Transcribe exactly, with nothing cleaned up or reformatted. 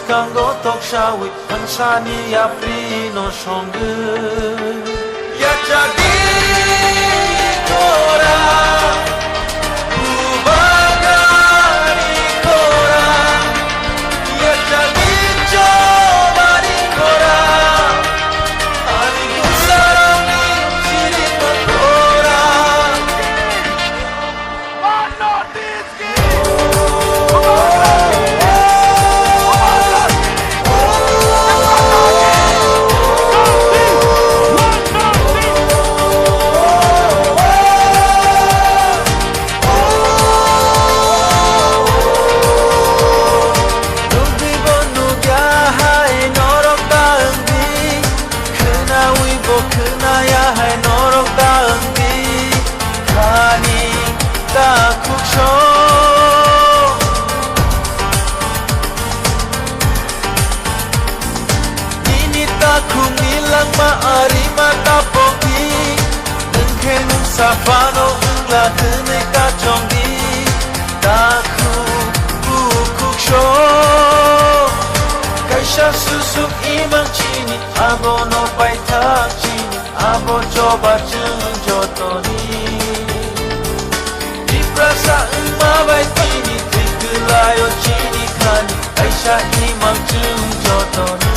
Kango toksawi hansani yapri no songwi. Yachagi kora, ubagari kora, yachagi chobari kora, ani usarani chiri kora. Nugwi bo nugya hai norok ta wngdi, khwnawi bo khwnaya hai norok ta wngdi. Khani ta khukso. Nini takhukni langma arima ta pokdi. Nwng khe nwng saphano wngla hwnwi ta chongdi. Takhuk bukhuk so. Kaisa susuk imang chini, abono paithak chini. Abo choba chwng jotoni. Tiprasa wngma bai tini thwi kwlaio chini khani. Kaisa imang chwng jotoni.